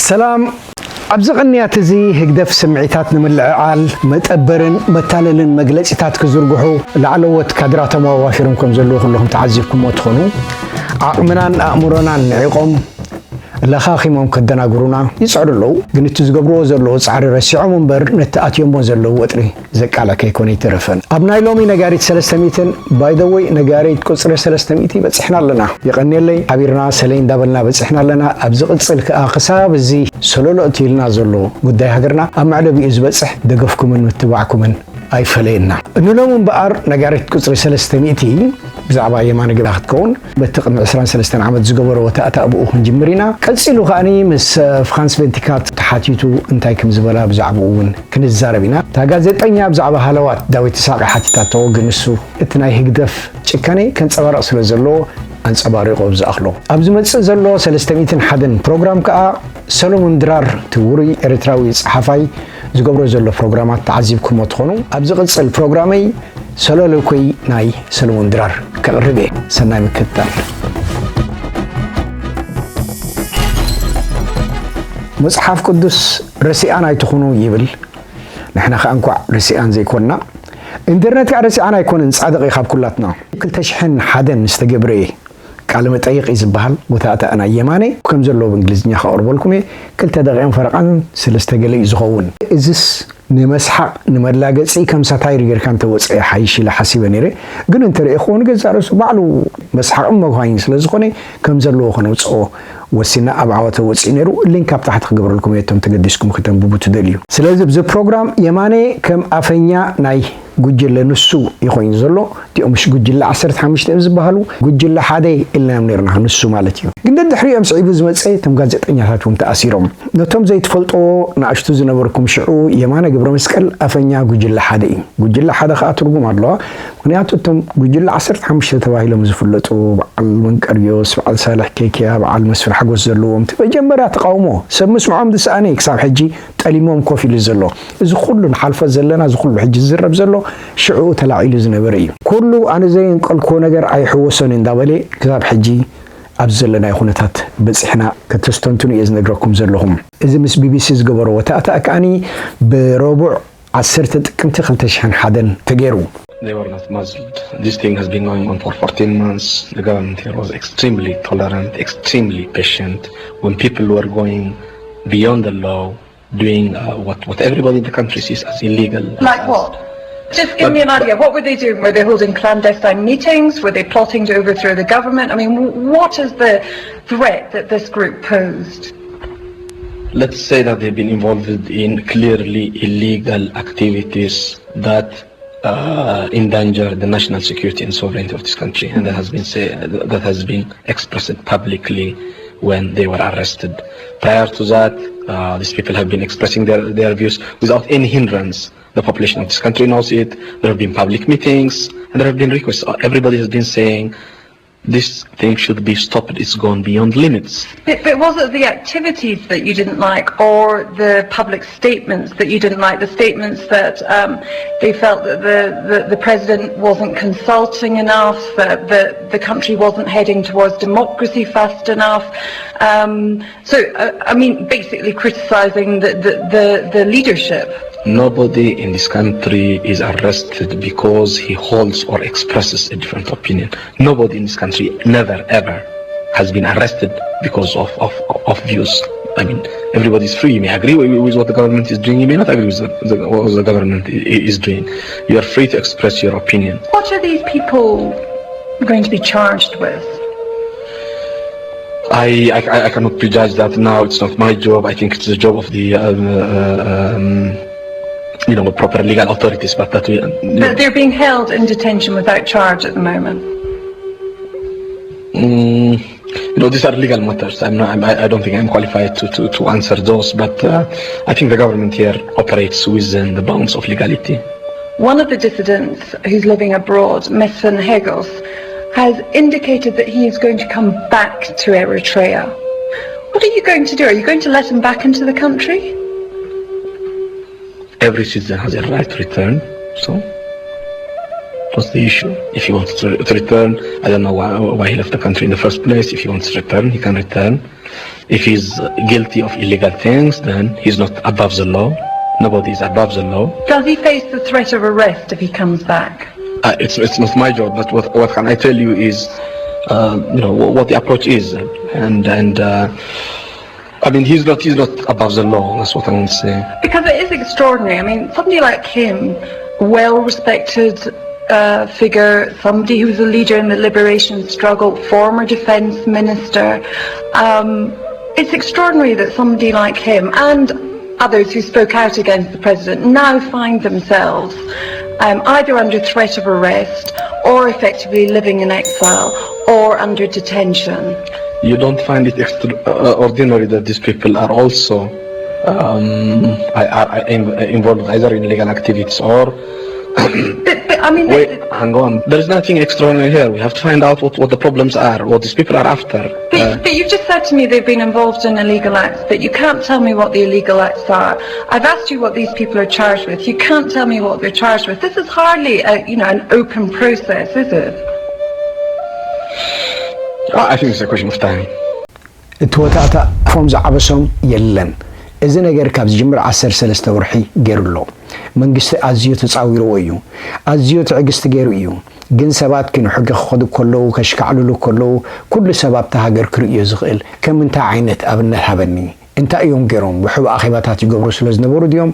ሰላም። ኣብዚ ቅንያት እዚ ህግደፍ ስምዒታት ንምልዕዓል መጠበርን መታለልን መግለጺታት ክዝርግሑ ላዕለዎት ካድራቶም ኣዋፊሮም ከም ዘለዉ ኩለኹም ተዓዚብኩሞ ትኾኑ። ዓቕምናን ኣእምሮናን ንዒቖም ለኻኺሞም ከደናግሩና ይጽዕሩ ኣለዉ። ግን እቲ ዝገብርዎ ዘለዉ ጻዕሪ ረሲዖም እምበር ነቲ ኣትዮሞ ዘለዉ ወጥሪ ዘቃልዕ ከይኮነ ኣይተረፈን። ኣብ ናይ ሎሚ ነጋሪት ሰለስተ ሚእትን፣ by the way፣ ነጋሪት ቁጽሪ ሰለስተ ሚእቲ በጺሕና ኣለና። የቐንየለይ፣ ሓቢርና ሰለይ እንዳበልና በጺሕና ኣለና። ኣብ ዝቕጽል ከኣ ክሳብ እዚ ሰሎሎ እቲ ኢልና ዘሎ ጉዳይ ሃገርና ኣብ መዕለቢኡ ዝበጽሕ ደገፍኩምን ምትባዕኩምን ኣይፈለየና። ንሎሚ እምበኣር ነጋሪት ቁጽሪ ሰለስተ ሚእቲ ብዛዕባ የማነ ግዳ ክትከውን በቲ ቅድሚ ዕስራን ሰለስተን ዓመት ዝገበሮ ወታእታእ ብኡ ክንጅምር ኢና። ቀጺሉ ከኣኒ ምስ ፍራንስ ቬንቲካት ተሓቲቱ እንታይ ከም ዝበላ ብዛዕባኡ እውን ክንዛረብ ኢና። እታ ጋዜጠኛ ብዛዕባ ሃለዋት ዳዊት ይስሐቅ ሓቲታቶ፣ ግን ንሱ እቲ ናይ ህግደፍ ጭካኔ ከንጸባርቕ ስለ ዘለዎ ኣንጸባሪቑ ኣብ ዝኣኽሎ። ኣብ ዝመጽእ ዘሎ ሰለስተ ሚእትን ሓደን ፕሮግራም ከኣ ሰሎሞን ድራር እቲ ውሩይ ኤርትራዊ ጸሓፋይ ዝገብሮ ዘሎ ፕሮግራማት ተዓዚብኩሞ ትኾኑ። ኣብ ዝቕጽል ፕሮግራመይ ሰሎሎኮይ ናይ ሰሎሞን ድራር ከቕርብ እየ። ሰናይ ምክትታል። መጽሓፍ ቅዱስ ረሲኣን ኣይትኹኑ ይብል። ንሕና ኸኣ እንኳዕ ረሲኣን ዘይኮንና፣ ኢንተርነት ከኣ ረሲኣን ኣይኮነን፣ ጻድቕ እዩ ካብ ኩላትና። ክልተ ሽሕን ሓደን ዝተገብረ ቃለ መጠይቕ እዩ ዝበሃል፣ ወታእታእ ናይ የማነ ከም ዘለዎ ብእንግሊዝኛ ከቕርበልኩም እየ። ክልተ ደቂቕን ፈረቓን ሰለስተ ገለ እዩ ዝኸውን። እዝስ ንመስሓቕ ንመላገጺ ከም ሳታይር ጌርካ እንተወጽአ ይሓይሽ ኢለ ሓሲበ ነይረ። ግን እንተርእኹዎ ንገዛእ ርእሱ ባዕሉ መስሓቕን መጉሃይን ስለ ዝኾነ ከም ዘለዎ ከነውጽኦ ወሲና ኣብ ዓወተ ወጺኡ ነይሩ። ሊንክ ኣብ ታሕቲ ክገብረልኩም እየ እቶም ተገዲስኩም ክተንብቡ ትደልዩ። ስለዚ ኣብዚ ፕሮግራም የማነ ከም ኣፈኛ ናይ ጉጅለ ንሱ እዩ ኮይኑ ዘሎ። እቲኦም ምሽ ጉጅለ ዓሰርተ ሓሙሽተ እዮም ዝበሃሉ፣ ጉጅለ ሓደ ኢልናዮም ነይርና፣ ንሱ ማለት እዩ። ግን ደድሕሪኦም ስዒቡ ዝመጸ እቶም ጋዜጠኛታት እውን ተኣሲሮም። ነቶም ዘይትፈልጥዎ ንኣሽቱ ዝነበርኩም ሽዑ የማነ ገብረ መስቀል ኣፈኛ ጉጅለ ሓደ እዩ። ጉጅለ ሓደ ከኣ ትርጉም ኣለዋ። ምኽንያቱ እቶም ጉጅለ ዓሰርተ ሓሙሽተ ተባሂሎም ዝፍለጡ በዓል መንቀርዮስ፣ በዓል ሳልሕ ኬክያ፣ በዓል መስፍን ሓጎስ ዘለዎም እቲ መጀመርያ ተቃውሞ ሰብ ምስምዖም ዝሰኣነ እዩ ክሳብ ሕጂ ጠሊሞም ኮፍ ኢሉ ዘሎ። እዚ ኩሉ ንሓልፎ ዘለና፣ እዚ ኩሉ ሕጂ ዝዝረብ ዘሎ ሽዑ ተላዒሉ ዝነበረ እዩ። ኩሉ ኣነ ዘየንቀልክዎ ነገር ኣይሕወሶን እንዳበለ ክሳብ ሕጂ ኣብዚ ዘለናዮ ኩነታት በጺሕና ከተስተንትኑ እየ ዝነግረኩም ዘለኹም። እዚ ምስ ቢቢሲ ዝገበሮ ወታእታእ ከኣኒ ብረቡዕ ዓሰርተ ጥቅምቲ ክልተ ሽሕን ሓደን ተገይሩ። They were not muzzled. This thing has been going on for fourteen months. The government here was extremely tolerant, extremely patient. When people were going beyond the law, doing uh, what, what everybody in the country sees as illegal. Like what? Just give me an idea. What were they doing? Were they holding clandestine meetings? Were they plotting to overthrow the government? I mean, what is the threat that this group posed? Let's say that they've been involved in clearly illegal activities that uh, endanger the national security and sovereignty of this country, and that has been say, that has been expressed publicly when they were arrested. Prior to that, uh, these people have been expressing their, their views without any hindrance. The population of this country knows it. There have been public meetings and there have been requests. Everybody has been saying this thing should be stopped. It's gone beyond limits. But, but was it the activities that you didn't like, or the public statements that you didn't like? The statements that um, they felt that the, the, the president wasn't consulting enough, that the, the country wasn't heading towards democracy fast enough. Um, so, uh, I mean, basically criticizing the, the, the, the leadership. Nobody in this country is arrested because he holds or expresses a different opinion. Nobody in this country never ever has been arrested because of, of, of views. I mean, everybody is free. You may agree with, with what the government is doing. You may not agree with the, the, what the government is doing. You are free to express your opinion. What are these people going to be charged with? I, I, I cannot prejudge that now. It's not my job. I think it's the job of the um, uh, um, you know, proper legal authorities, but that we. But they're being held in detention without charge at the moment. Mm, you know, these are legal matters. I'm not, I'm, I don't think I'm qualified to, to, to answer those, but uh, I think the government here operates within the bounds of legality. One of the dissidents who's living abroad, Mesfin Hegos, has indicated that he is going to come back to Eritrea. What are you going to do? Are you going to let him back into the country? Every citizen has a right to return, so What's the issue? If he wants to, to return, I don't know why, why he left the country in the first place. If he wants to return, he can return. If he's guilty of illegal things, then he's not above the law. Nobody is above the law. Does he face the threat of arrest if he comes back? Uh, it's it's not my job, but what what can I tell you is, um, you know, what, what the approach is, and and uh, I mean, he's not he's not above the law. That's what I want to say. Because it is extraordinary. I mean, somebody like him, well respected uh, figure, somebody who was a leader in the liberation struggle, former defence minister. Um, it's extraordinary that somebody like him and others who spoke out against the president now find themselves um, either under threat of arrest or effectively living in exile or under detention. You don't find it extraordinary that these people are also um, are, are involved either in illegal activities or But, but I mean, Wait, hang on. There is nothing extraordinary here. We have to find out what, what the problems are, what these people are after. But, but you've just said to me they've been involved in illegal acts, but you can't tell me what the illegal acts are. I've asked you what these people are charged with. You can't tell me what they're charged with. This is hardly a, you know, an open process, is it? I think it's a question of time. እቲ ወታእታ ኣፎም ዝዓበሶም የለን። እዚ ነገር ካብ ዝጅምር ዓሰርተ ሰለስተ ወርሒ ገይሩ ኣሎ። መንግስቲ ኣዝዮ ተጻዊርዎ እዩ። ኣዝዮ ትዕግስቲ ገይሩ እዩ። ግን ሰባት ክንሕጊ ክኸዱ ከለዉ፣ ከሽካዕልሉ ከለዉ፣ ኩሉ ሰብ ኣብታ ሃገር ክርእዮ ዝኽእል ከም እንታይ ዓይነት ኣብነት ሃበኒ? እንታይ እዮም ገይሮም? ውሑብ ኣኼባታት ይገብሩ ስለ ዝነበሩ ድዮም?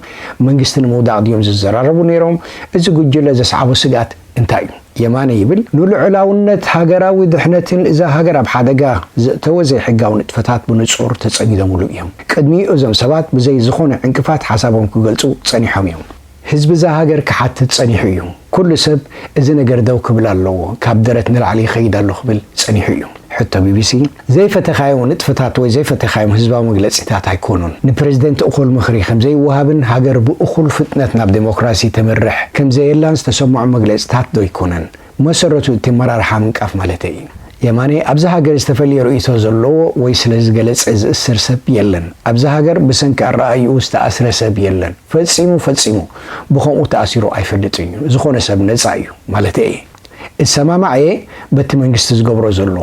መንግስቲ ንምውዳቕ ድዮም ዝዘራረቡ ነይሮም? እዚ ጉጅለ ዘስዓቦ ስግኣት እንታይ እዩ? የማነ ይብል፣ ንልዑላውነት ሃገራዊ ድሕነትን እዛ ሃገር ኣብ ሓደጋ ዘእተወ ዘይሕጋዊ ንጥፈታት ብንጹር ተጸሚዶምሉ እዮም። ቅድሚኡ እዞም ሰባት ብዘይ ዝኾነ ዕንቅፋት ሓሳቦም ክገልጹ ጸኒሖም እዮም። ህዝቢ እዛ ሃገር ክሓትት ጸኒሑ እዩ። ኩሉ ሰብ እዚ ነገር ደው ክብል ኣለዎ፣ ካብ ደረት ንላዕሊ ይኸይድ ኣሎ ክብል ጸኒሑ እዩ። ሕቶ ቢቢሲ፣ ዘይፈተኻዮም ንጥፈታት ወይ ዘይፈተኻዮም ህዝባዊ መግለጺታት ኣይኮኑን። ንፕረዚደንት እኹል ምኽሪ ከም ዘይወሃብን ሃገር ብእኹል ፍጥነት ናብ ዴሞክራሲ ተምርሕ ከም ዘየላን ዝተሰምዖ መግለጺታት ዶ ኣይኮነን? መሰረቱ እቲ ኣመራርሓ ምንቃፍ ማለተይ እዩ። የማነ፣ ኣብዚ ሃገር ዝተፈለየ ርእይቶ ዘለዎ ወይ ስለ ዝገለጸ ዝእሰር ሰብ የለን። ኣብዚ ሃገር ብሰንኪ ኣረኣእይኡ ዝተኣስረ ሰብ የለን። ፈጺሙ፣ ፈጺሙ ብኸምኡ ተኣሲሩ ኣይፈልጥን እዩ። ዝኾነ ሰብ ነጻ እዩ ማለተይ እየ። እሰማማዕ እየ በቲ መንግስቲ ዝገብሮ ዘሎ።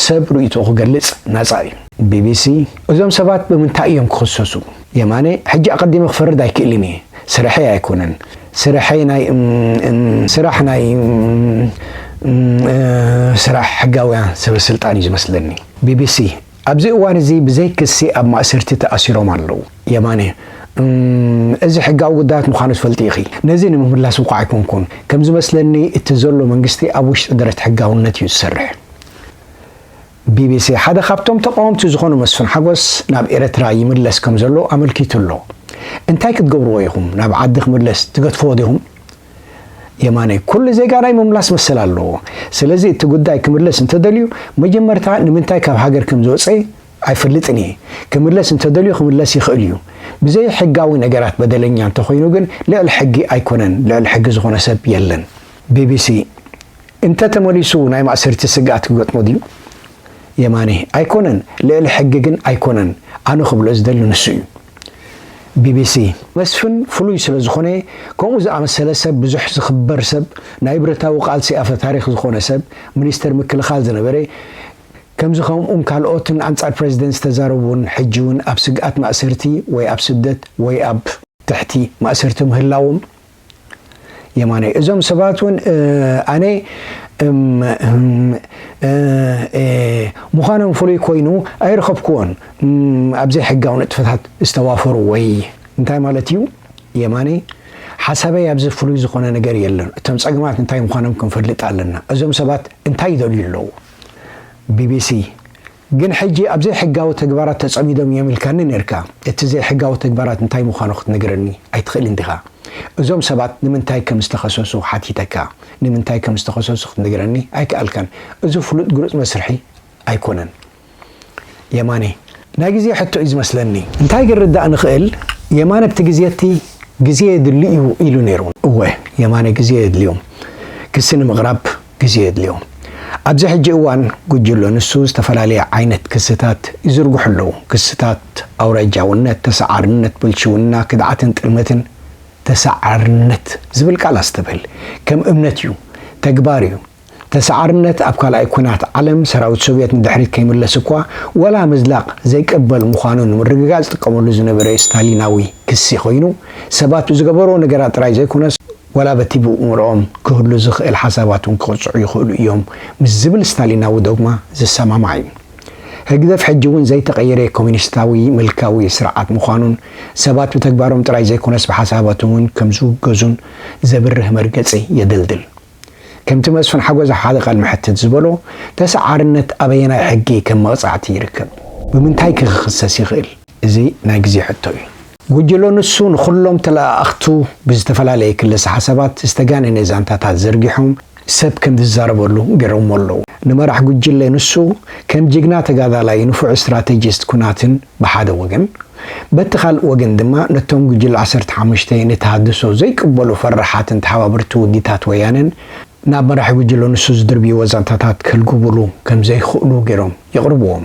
ሰብ ርእይቶኡ ክገልጽ ናጻ እዩ። ቢቢሲ፣ እዞም ሰባት ብምንታይ እዮም ክኽሰሱ? የማነ፣ ሕጂ ኣቐዲመ ክፈርድ ኣይክእልን እየ። ስርሐይ ኣይኮነን። ስርሐይ ናይ እም፣ እም፣ ስራሕ ናይ እም፣ እም፣ እ፣ ስራሕ ሕጋውያን ሰበ ስልጣን እዩ ዝመስለኒ። ቢቢሲ፣ ኣብዚ እዋን እዚ ብዘይ ክሲ ኣብ ማእሰርቲ ተኣሲሮም ኣለዉ። የማነ፣ እም፣ እዚ ሕጋዊ ጉዳያት ምዃኑ ትፈልጢ ኢኺ። ነዚ ንምምላስ እኳ ኣይኮንኩን። ከም ዝመስለኒ እቲ ዘሎ መንግስቲ ኣብ ውሽጢ ደረት ሕጋውነት እዩ ዝሰርሕ። ቢቢሲ፣ ሓደ ካብቶም ተቃወምቲ ዝኾኑ መስፍን ሓጎስ ናብ ኤርትራ ይምለስ ከም ዘሎ ኣመልኪቱ ኣሎ። እንታይ ክትገብርዎ ኢኹም? ናብ ዓዲ ክምለስ ትገድፍዎ ዲኹም? የማነ፣ ኩሉ ዜጋ ናይ ምምላስ መሰል ኣለዎ። ስለዚ እቲ ጉዳይ ክምለስ እንተደልዩ መጀመርታ ንምንታይ ካብ ሃገር ከም ዝወፀ ኣይፈልጥን እየ። ክምለስ እንተደልዩ ክምለስ ይኽእል እዩ። ብዘይ ሕጋዊ ነገራት በደለኛ እንተኾይኑ ግን ልዕሊ ሕጊ ኣይኮነን። ልዕሊ ሕጊ ዝኾነ ሰብ የለን። ቢቢሲ፣ እንተ ተመሊሱ ናይ ማእሰርቲ ስግኣት ክገጥሞ ድዩ? የማነ፣ ኣይኮነን። ልዕሊ ሕጊ ግን ኣይኮነን። ኣነ ክብሎ ዝደሊ ንሱ እዩ። ቢቢሲ፣ መስፍን ፍሉይ ስለ ዝኾነ፣ ከምኡ ዝኣመሰለ ሰብ፣ ብዙሕ ዝኽበር ሰብ፣ ናይ ብረታዊ ቃልሲ ኣፈ ታሪኽ ዝኾነ ሰብ፣ ሚኒስተር ምክልኻል ዝነበረ፣ ከምዚ ከምኡም ካልኦትን ኣንጻር ፕረዚደንት ዝተዛረቡ እውን ሕጂ እውን ኣብ ስግኣት ማእሰርቲ ወይ ኣብ ስደት ወይ ኣብ ትሕቲ ማእሰርቲ ምህላዎም የማነ፣ እዞም ሰባት እውን፣ እ፣ ኣነ፣ እም፣ እም፣ እ፣ እ፣ ምዃኖም ፍሉይ ኮይኑ ኣይረኸብክዎን። እም፣ ኣብ ዘይሕጋዊ ንጥፈታት ዝተዋፈሩ ወይ እንታይ ማለት እዩ? የማነ፣ ሓሳበይ ኣብዚ ፍሉይ ዝኾነ ነገር የለን። እቶም ጸገማት እንታይ ምዃኖም ክንፈልጥ ኣለና። እዞም ሰባት እንታይ ይደልዩ ኣለዉ? ቢቢሲ፣ ግን ሕጂ ኣብ ዘይሕጋዊ ተግባራት ተጸሚዶም እዮም ኢልካኒ ነርካ። እቲ ዘይሕጋዊ ተግባራት እንታይ ምዃኑ ክትነግረኒ ኣይትኽእልን ዲኻ? እዞም ሰባት ንምንታይ ከም ዝተኸሰሱ ሓቲተካ፣ ንምንታይ ከም ዝተኸሰሱ ክትነግረኒ ኣይከኣልካን። እዚ ፍሉጥ ግሉጽ መስርሒ ኣይኮነን። የማነ፣ ናይ ግዜ ሕቶ እዩ ዝመስለኒ። እንታይ ክንርዳእ ንኽእል? የማነ ኣብቲ ግዜ እቲ ግዜ የድሊ እዩ ኢሉ ነይሩ። እወ፣ የማነ ግዜ የድልዮ። ክሲ ንምቕራብ ግዜ የድልዮ። ኣብዚ ሕጂ እዋን ጉጅሎ ንሱ ዝተፈላለየ ዓይነት ክስታት ይዝርግሑ ኣለዉ። ክስታት ኣውራጃውነት፣ ተሰዓርነት፣ ብልሽውና፣ ክድዓትን ጥልመትን። ተሰዓርነት ዝብል ቃል ኣስተብህል። ከም እምነት እዩ። ተግባር እዩ። ተሰዓርነት ኣብ ካልኣይ ኲናት ዓለም ሰራዊት ሶቭየት ንድሕሪት ከይምለስ እኳ ዋላ ምዝላቕ ዘይቅበል ምዃኑ ንምርግጋጽ ዝጥቀመሉ ዝነበረ ስታሊናዊ ክሲ ኮይኑ፣ ሰባት ብዝገበርዎ ነገራት ጥራይ ዘይኮነስ ዋላ በቲ ብእምርኦም ክህሉ ዝኽእል ሓሳባት እውን ክቕጽዑ ይኽእሉ እዮም ምስ ዝብል ስታሊናዊ ዶግማ ዝሰማማዕ እዩ። ህግደፍ ሕጂ እውን ዘይተቐየረ ኮሚኒስታዊ ምልካዊ ስርዓት ምዃኑን ሰባት ብተግባሮም ጥራይ ዘይኮነስ ብሓሳባቶም እውን ከም ዝውገዙን ዘብርህ መርገጺ የደልድል። ከምቲ መስፍን ሓጎስ ኣብ ሓደ ቃል መሕትት ዝበሎ፣ ተሰዓርነት ኣበየናይ ሕጊ ከም መቕጻዕቲ ይርከብ? ብምንታይ ከ ክኽሰስ ይኽእል? እዚ ናይ ግዜ ሕቶ እዩ። ጉጅሎ ንሱ ንኹሎም ተለኣኣኽቱ ብዝተፈላለየ ክልሰ ሓሳባት ዝተጋነነ ዛንታታት ዘርጊሖም ሰብ ከም ዝዛረበሉ ገይሮሞ ኣለዉ። ንመራሕ ጉጅለ ንሱ ከም ጅግና ተጋዳላይ ንፉዕ ስትራተጂስት ኩናትን ብሓደ ወገን፣ በቲ ካልእ ወገን ድማ ነቶም ጉጅለ ዓሰርተ ሓሙሽተ ንተሃድሶ ዘይቅበሉ ፈራሓትን ተሓባበርቲ ውዲታት ወያነን ናብ መራሒ ጉጅለ ንሱ ዝድርብይዎ ዛንታታት ከልግብሉ ከም ዘይኽእሉ ገይሮም የቕርብዎም።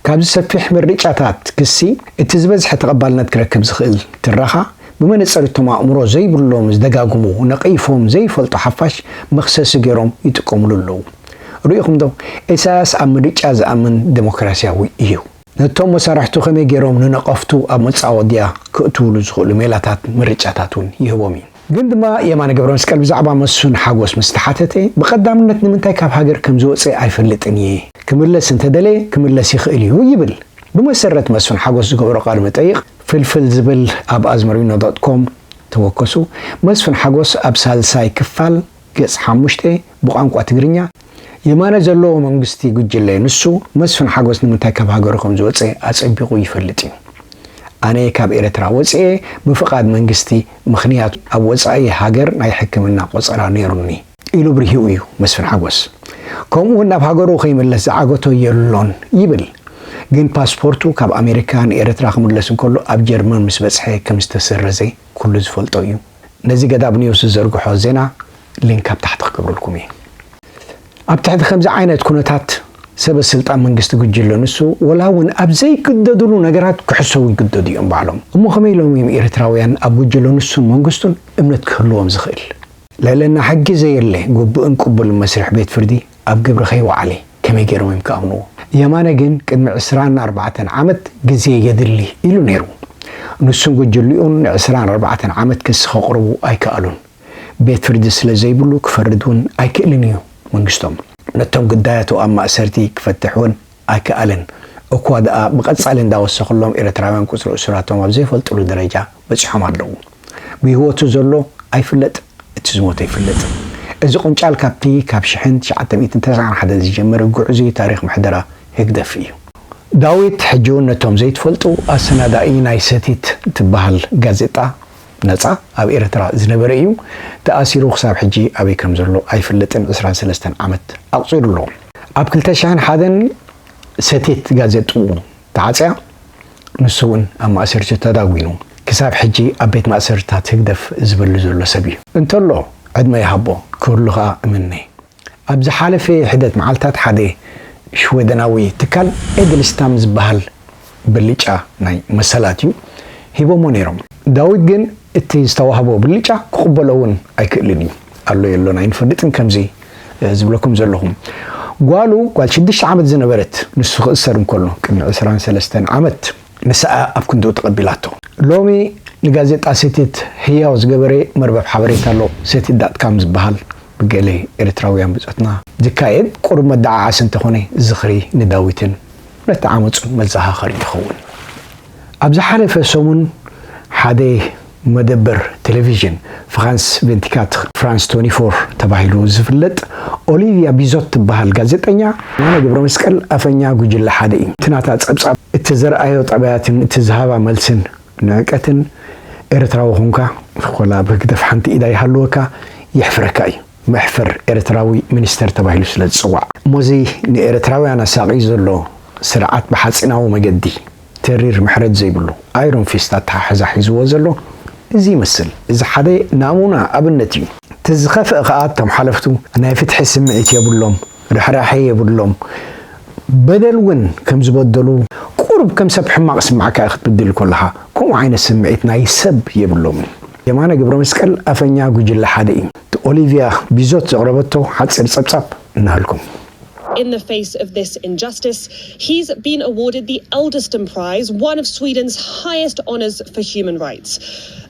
ካብዚ ሰፊሕ ምርጫታት ክሲ እቲ ዝበዝሐ ተቐባልነት ክረክብ ዝኽእል ትረኻ ብመነጸር እቶም ኣእምሮ ዘይብሎም ዝደጋግሙ ነቒፎም ዘይፈልጡ ሓፋሽ መኽሰሲ ገይሮም ይጥቀምሉ ኣለዉ። ርኢኹም ዶ? ኢሳያስ ኣብ ምርጫ ዝኣምን ዴሞክራሲያዊ እዩ። ነቶም መሳርሕቱ ከመይ ገይሮም ንነቐፍቱ ኣብ መጻወድያ ክእትውሉ ዝኽእሉ ሜላታት ምርጫታት እውን ይህቦም እዩ። ግን ድማ የማነ ገብረመስቀል ብዛዕባ መስፍን ሓጎስ ምስ ተሓተተ፣ ብቐዳምነት ንምንታይ ካብ ሃገር ከም ዝወጸ ኣይፈልጥን እየ። ክምለስ እንተደለየ ክምለስ ይኽእል እዩ ይብል። ብመሰረት መስፍን ሓጎስ ዝገበሮ ቃለ መጠይቕ፣ ፍልፍል ዝብል ኣብ ኣዝመሪኖ ዶት ኮም ተወከሱ፣ መስፍን ሓጎስ ኣብ ሳልሳይ ክፋል ገጽ ሓሙሽተ ብቋንቋ ትግርኛ፣ የማነ ዘለዎ መንግስቲ ጉጅለ ንሱ መስፍን ሓጎስ ንምንታይ ካብ ሃገሩ ከም ዝወጸ ኣጸቢቑ ይፈልጥ እዩ። ኣነ ካብ ኤርትራ ወጽኤ ብፍቓድ መንግስቲ፣ ምኽንያቱ ኣብ ወጻኢ ሃገር ናይ ሕክምና ቆጸራ ነይሩኒ ኢሉ ብርሂኡ እዩ መስፍን ሓጎስ። ከምኡ እውን ናብ ሃገሩ ከይምለስ ዝዓገቶ የሎን ይብል። ግን ፓስፖርቱ ካብ ኣሜሪካ ንኤርትራ ክምለስ እንከሎ ኣብ ጀርመን ምስ በጽሐ ከም ዝተሰረዘ ኩሉ ዝፈልጦ እዩ። ነዚ ገዳብ ኒውስ ዝዘርግሖ ዜና ሊንክ ኣብ ታሕቲ ክገብረልኩም እየ። ኣብ ትሕቲ ከምዚ ዓይነት ኩነታት ሰበ ስልጣን መንግስቲ ጉጅለ ንሱ ወላ እውን ኣብ ዘይግደድሉ ነገራት ክሕሰቡ ይግደዱ እዮም ባዕሎም። እሞ ከመይ ኢሎም እዮም ኤርትራውያን ኣብ ጉጅለ ንሱን መንግስቱን እምነት ክህልዎም ዝኽእል? ልዕልና ሕጊ ዘየለ ግቡእን ቅቡልን መስርሕ ቤት ፍርዲ ኣብ ግብሪ ከይወዓለ ከመይ ገይሮም እዮም ክኣምንዎ? የማነ ግን ቅድሚ ዕስራን ኣርባዕተን ዓመት ግዜ የድሊ ኢሉ ነይሩ። ንሱን ጉጅልኡን ንዕስራን ኣርባዕተን ዓመት ክሲ ከቕርቡ ኣይከኣሉን። ቤት ፍርዲ ስለ ዘይብሉ ክፈርድ እውን ኣይክእልን እዩ መንግስቶም። ነቶም ግዳያቱ ኣብ ማእሰርቲ ክፈትሕ እውን ኣይከኣለን። እኳ ደኣ ብቐጻሊ እንዳወሰኹሎም ኤርትራውያን ቁጽሪ እሱራቶም ኣብ ዘይፈልጥሉ ደረጃ በጺሖም ኣለዉ። ብህይወቱ ዘሎ ኣይፍለጥ፣ እቲ ዝሞተ ይፍለጥ። እዚ ቁንጫል ካብቲ ካብ ሽሕን ትሽዓተ ሚእትን ተስዓን ሓደን ዝጀመረ ግዕዙይ ታሪኽ ምሕደራ ህግደፍ እዩ። ዳዊት ሕጂ እውን ነቶም ዘይትፈልጡ ኣሰናዳኢ ናይ ሰቲት ትበሃል ጋዜጣ ነጻ ኣብ ኤርትራ ዝነበረ እዩ። ተኣሲሩ ክሳብ ሕጂ ኣበይ ከም ዘሎ ኣይፍለጥን። ዕስራን ሰለስተን ዓመት ኣቑጺሩ ኣሎ። ኣብ ክልተ ሽሕን ሓደን ሰቲት ጋዜጥኡ ተዓጽያ፣ ንሱ እውን ኣብ ማእሰርቲ ተዳጒኑ ክሳብ ሕጂ ኣብ ቤት ማእሰርታት ህግደፍ ዝበሊ ዘሎ ሰብ እዩ። እንተሎ ዕድመ ይሃቦ፣ ክህሉ ከኣ እምነ። ኣብ ዝሓለፈ ሕደት መዓልታት ሓደ ሽወደናዊ ትካል ኤድልስታም ዝበሃል ብልጫ ናይ መሰላት እዩ ሂቦሞ ነይሮም። ዳዊት ግን እቲ ዝተዋህቦ ብልጫ ክቕበሎ እውን ኣይክእልን እዩ። ኣሎ የሎን ኣይንፈልጥን ከምዚ ዝብለኩም ዘለኹም። ጓሉ ጓል ሽዱሽተ ዓመት ዝነበረት ንሱ ክእሰር እንከሎ ቅድሚ ዕስራን ሰለስተን ዓመት ንስኣ ኣብ ክንድኡ ተቐቢላቶ። ሎሚ ንጋዜጣ ሰቲት ህያው ዝገበረ መርበብ ሓበሬታ ኣሎ፣ ሰቲት ዳት ካም ዝበሃል ብገለ ኤርትራውያን ብጾትና ዝካየድ ቁሩብ መደዓዓሲ እንተኾነ ዝኽሪ ንዳዊትን ነቲ ዓመጹን መዘኻኸሪ ይኸውን። ኣብ ዝሓለፈ ሰሙን ሓደ መደበር ቴሌቪዥን ፍራንስ ቬንቲካትር፣ ፍራንስ ትወንቲ ፎር ተባሂሉ ዝፍለጥ፣ ኦሊቪያ ቢዞት ትበሃል ጋዜጠኛ፣ የማነ ገብረመስቀል ኣፈኛ ጉጅለ ሓደ እዩ። እቲ ናታ ጸብጻብ፣ እቲ ዘርኣዮ ጠባያትን እቲ ዝሃባ መልስን ንዕቀትን ኤርትራዊ ኹንካ፣ ወላ ብህግደፍ ሓንቲ ኢዳ ይሃልወካ፣ የሕፍረካ እዩ። መሕፈር ኤርትራዊ ሚኒስተር ተባሂሉ ስለ ዝጽዋዕ። እሞዚ ንኤርትራውያን ኣሳቒ ዘሎ ስርዓት ብሓጺናዊ መገዲ ተሪር ምሕረት ዘይብሉ ኣይሮን ፊስት ኣተሓሕዛ ሒዝዎ ዘሎ እዚ ይመስል። እዚ ሓደ ናሙና ኣብነት እዩ። እቲ ዝኸፍአ ከኣ እቶም ሓለፍቱ ናይ ፍትሒ ስምዒት የብሎም፣ ርሕራሐ የብሎም። በደል እውን ከም ዝበደሉ ቁሩብ ከም ሰብ ሕማቕ ስምዓካ እዩ ክትብድል ከለኻ። ከምኡ ዓይነት ስምዒት ናይ ሰብ የብሎምን። የማነ ገብረመስቀል ኣፈኛ ጉጅለ ሓደ እዩ። እቲ ኦሊቪያ ቢዞት ዘቕረበቶ ሓፂር ጸብጻብ እናሃልኩም። In the face of this injustice, he's been awarded the Eldeston Prize, one of Sweden's highest honours for human rights.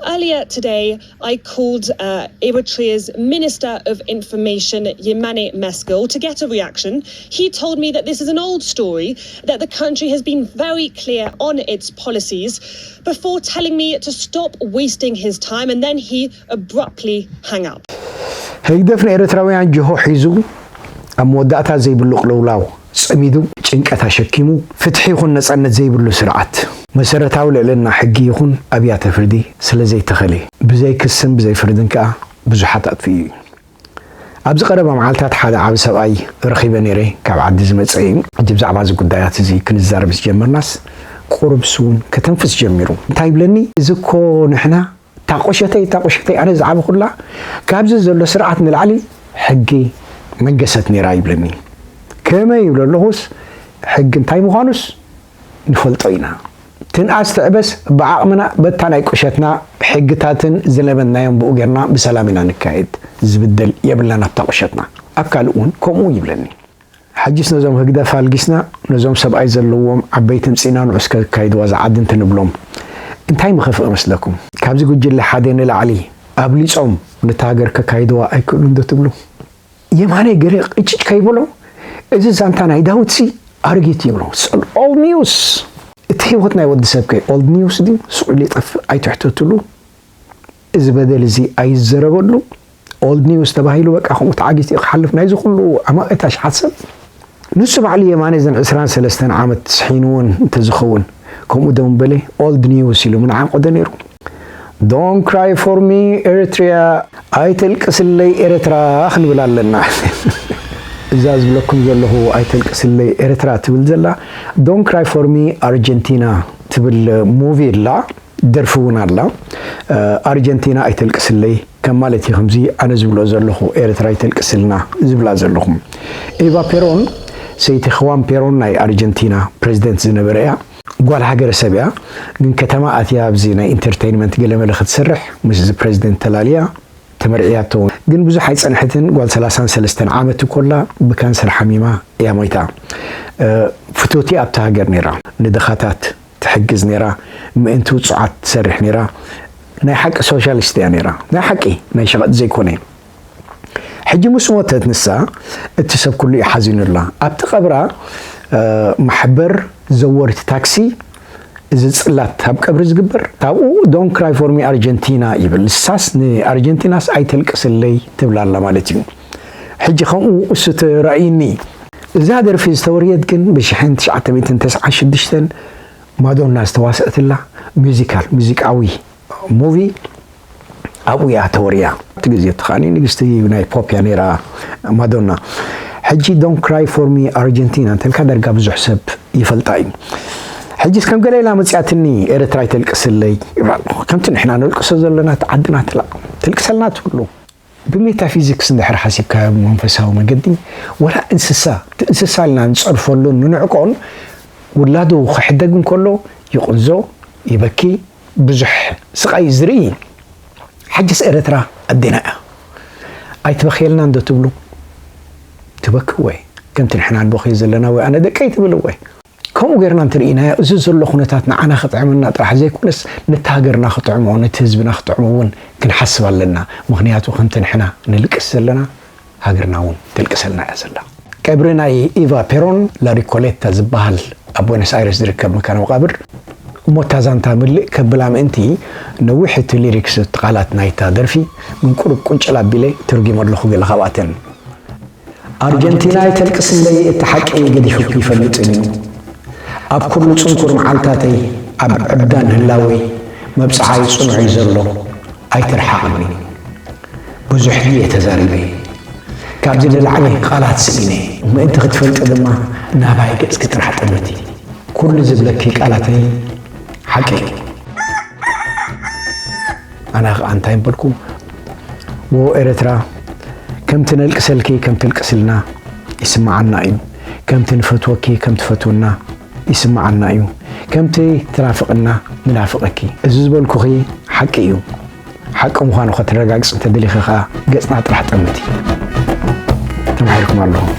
Earlier today, I called uh, Eritrea's Minister of Information, Yemane Meskel, to get a reaction. He told me that this is an old story, that the country has been very clear on its policies, before telling me to stop wasting his time, and then he abruptly hung up. ህግደፍ ንኤርትራውያን ጅሆ ሒዙ ኣብ መወዳእታ ዘይብሉ ቅልውላው ጸሚዱ፣ ጭንቀት ኣሸኪሙ፣ ፍትሒ ይኹን ነጻነት ዘይብሉ ስርዓት፣ መሰረታዊ ልዕልና ሕጊ ይኹን ኣብያተ ፍርዲ ስለ ዘይተኸለ፣ ብዘይ ክስን ብዘይ ፍርድን ከኣ ብዙሓት ኣጥፊኡ እዩ። ኣብዚ ቀረባ መዓልታት ሓደ ዓቢ ሰብኣይ ረኺበ ነይረ፣ ካብ ዓዲ ዝመጸ እዩ። ሕጂ ብዛዕባ እዚ ጉዳያት እዚ ክንዛረብ ዝጀመርናስ ቁሩብስ እውን ከተንፍስ ጀሚሩ። እንታይ ይብለኒ? እዚ እኮ ንሕና እታ ቁሸተይ፣ እታ ቁሸተይ ኣነ ዝዓበኹላ ካብዚ ዘሎ ስርዓት ንላዕሊ ሕጊ መንገሰት ነይራ ይብለኒ። ከመይ ይብሎ ኣለኹስ ሕጊ እንታይ ምዃኑስ ንፈልጦ ኢና። ትንኣስ ትዕበስ ብዓቕምና በታ ናይ ቁሸትና ሕግታትን ዝለመድናዮም ብኡ ጌርና ብሰላም ኢና ንካየድ። ዝብደል የብልናን ኣብታ ቁሸትና። ኣብ ካልእ እውን ከምኡ ይብለኒ። ሕጅስ ነዞም ህግደፍ ኣልጊስና ነዞም ሰብኣይ ዘለዎም ዓበይቲ ምጺና ንዑ እስከ ካይድዋ እዛ ዓዲ እንትንብሎም እንታይ ምኸፍእ መስለኩም? ካብዚ ጉጅለ ሓደ ንላዕሊ ኣብሊጾም ነታ ሃገር ከካይድዋ ኣይክእሉን ዶ ትብሉ? የማነ ገለ ቅጭጭ ከይበሎ፣ እዚ ዛንታ ናይ ዳዊትሲ ኣረጊት ይብሎ። It's an old news። እቲ ህይወት ናይ ወዲ ሰብ ከ ኦልድ ኒውስ ድዩ? ስቕ ኢሉ ይጠፍእ፣ ኣይትሕተትሉ። እዚ በደል እዚ ኣይዘረበሉ። ኦልድ ኒውስ ተባሂሉ በቃ ከምኡ ተዓጊቱ እዩ ክሓልፍ ናይዚ ኩሉ ኣማእት ኣሽሓት ሰብ። ንሱ ባዕሉ የማነ እዘን ዕስራን ሰለስተን ዓመት ስሒንዎን እንተዝኸውን ከምኡ ዶ ምበለ? ኦልድ ኒውስ ኢሉ ምንዓቆ ዶ ነይሩ? Don't cry for me ኤርትሪያ፣ ኣይተልቅስለይ ኤርትራ ክንብል ኣለና። እዛ ዝብለኩም ዘለኹ ኣይተልቅስለይ ኤርትራ ትብል ዘላ Don't cry for me ኣርጀንቲና ትብል ሙቪ ኣላ፣ ደርፊ እውን ኣላ። ኣርጀንቲና ኣይተልቅስለይ ከም ማለት እዩ። ከምዚ ኣነ ዝብሎ ዘለኹ ኤርትራ ኣይተልቅስልና ዝብላ ዘለኹም። ኤቫ ፔሮን፣ ሰይቲ ኽዋን ፔሮን ናይ ኣርጀንቲና ፕሬዚደንት ዝነበረ እያ። ጓል ሃገረ ሰብ እያ፣ ግን ከተማ ኣትያ ኣብዚ ናይ ኢንተርቴይንመንት ገለመለ ክትሰርሕ ምስ እዚ ፕሬዚደንት ተላልያ ተመርዕያቶ። ግን ብዙሕ ኣይጸንሐትን፣ ጓል ሰላሳን ሰለስተን ዓመት ኮላ ብካንሰር ሓሚማ እያ ሞይታ። እ፣ ፍትውቲ ኣብታ ሃገር ነይራ፣ ንድኻታት ትሕግዝ ነይራ፣ ምእንቲ ውጹዓት ትሰርሕ ነይራ። ናይ ሓቂ ሶሻሊስት እያ ነይራ፣ ናይ ሓቂ፣ ናይ ሸቐጥ ዘይኮነ። ሕጂ ምስ ሞተት ንሳ፣ እቲ ሰብ ኩሉ እዩ ሓዚኑላ። ኣብቲ ቀብራ፣ እ፣ ማሕበር ዘወርቲ ታክሲ፣ እዚ ጽላት ኣብ ቀብሪ ዝግበር፣ ኣብኡ Don't cry for me ኣርጀንቲና ይብል። ንሳስ ንኣርጀንቲናስ ኣይተልቅስለይ ትብላ ኣላ ማለት እዩ። ሕጂ ከምኡ እሱ ተራእዩኒ። እዛ ደርፊ ዝተወርየት ግን ብሽሕን ትሽዓተ ሚእትን ተስዓን ሽዱሽተን ማዶና ዝተዋስአትላ ሚዚካል፣ ሙዚቃዊ ሙቪ ኣብኡ እያ ተወርያ። እቲ ግዜ እቲ ከኣ ንግስቲ ናይ ፖፕ እያ ነይራ ማዶና። ሕጂ Don't cry for me ኣርጀንቲና እንተልካ ዳርጋ ብዙሕ ሰብ ይፈልጣ እዩ። ሕጂስ ከም ገለ ኢላ መጽያትኒ ኤርትራ ኣይተልቅስለይ ይብላ ኣለኹ። ከምቲ ንሕና ነልቅሶ ዘለና እቲ ዓድና ትላ-፣ ትልቅሰልና ትብሉ። ብሜታፊዚክስ እንድሕር ሓሲብካዮ ብመንፈሳዊ መገዲ፣ ወላ እንስሳ፣ እቲ እንስሳ ኢልና ንጸርፈሉን ንንዕቆን ውላዱ ክሕደግ እንከሎ ይቕንዞ፣ ይበኪ፣ ብዙሕ ስቓይ ዝርኢ። ሕጅስ ኤርትራ ኣዴና እያ። ኣይትበኽየልናን ዶ ትብሉ? ትበኪ ወይ ከምቲ ንሕና ንበኽዮ ዘለና ወይ ኣነ ደቀይ ትብል ወይ? ከምኡ ጌርና እንተርኢናዮ፣ እዚ ዘሎ ኩነታት ንዓና ክጥዕመና ጥራሕ ዘይኮነስ፣ ነቲ ሃገርና ክጥዕሞ፣ ነቲ ህዝብና ክጥዕሞ እውን ክንሓስብ ኣለና። ምኽንያቱ፣ ከምቲ ንሕና ንልቅስ ዘለና፣ ሃገርና እውን ተልቅሰልና እያ ዘላ። ቀብሪ ናይ ኢቫ ፔሮን ላሪኮሌታ ዝበሃል ኣብ ቦነስ ኣይረስ ዝርከብ መካነ መቓብር፣ እሞ እታ ዛንታ ምልእ ከብላ ምእንቲ፣ ነዊሕ እቲ ሊሪክስ፣ እቲ ቃላት ናይታ ደርፊ፣ ግን ቁሩብ ቁንጭል ኣቢለ ተርጒመ ኣለኹ ገለ ካብኣተን። ኣርጀንቲና ኣይተልቅስለይ፣ እቲ ሓቂ ገዲፉኪ ይፈልጥን እዩ። ኣብ ኩሉ ጽንኩር መዓልታተይ፣ ኣብ ዕብዳን ህላወይ፣ መብጽዓይ ጽኑዕ እዩ ዘሎ፣ ኣይትርሓቕኒ። ብዙሕ ድየ ተዛሪበ፣ ካብዚ ንላዕሊ ቃላት ስኢነ፣ ምእንቲ ክትፈልጢ ድማ ናባይ ገጽኪ ጥራሕ ጠመቲ። ኩሉ ዝብለኪ ቃላተይ ሓቂ እዩ። ኣነ ኸኣ እንታይ ምበልኩ? ዎ ኤርትራ፣ ከምቲ ነልቅሰልኪ ከም ትልቅስልና ይስምዓና እዩ። ከምቲ ንፈትወኪ ከም ትፈትውና ይስምዓና እዩ። ከምቲ ትናፍቕና ንናፍቐኪ። እዚ ዝበልኩኺ ሓቂ እዩ። ሓቂ ምዃኑ ከተረጋግጽ እንተደሊኺ ከኣ ገጽና ጥራሕ ጠምቲ። ተማሂርኩም ኣለኹም።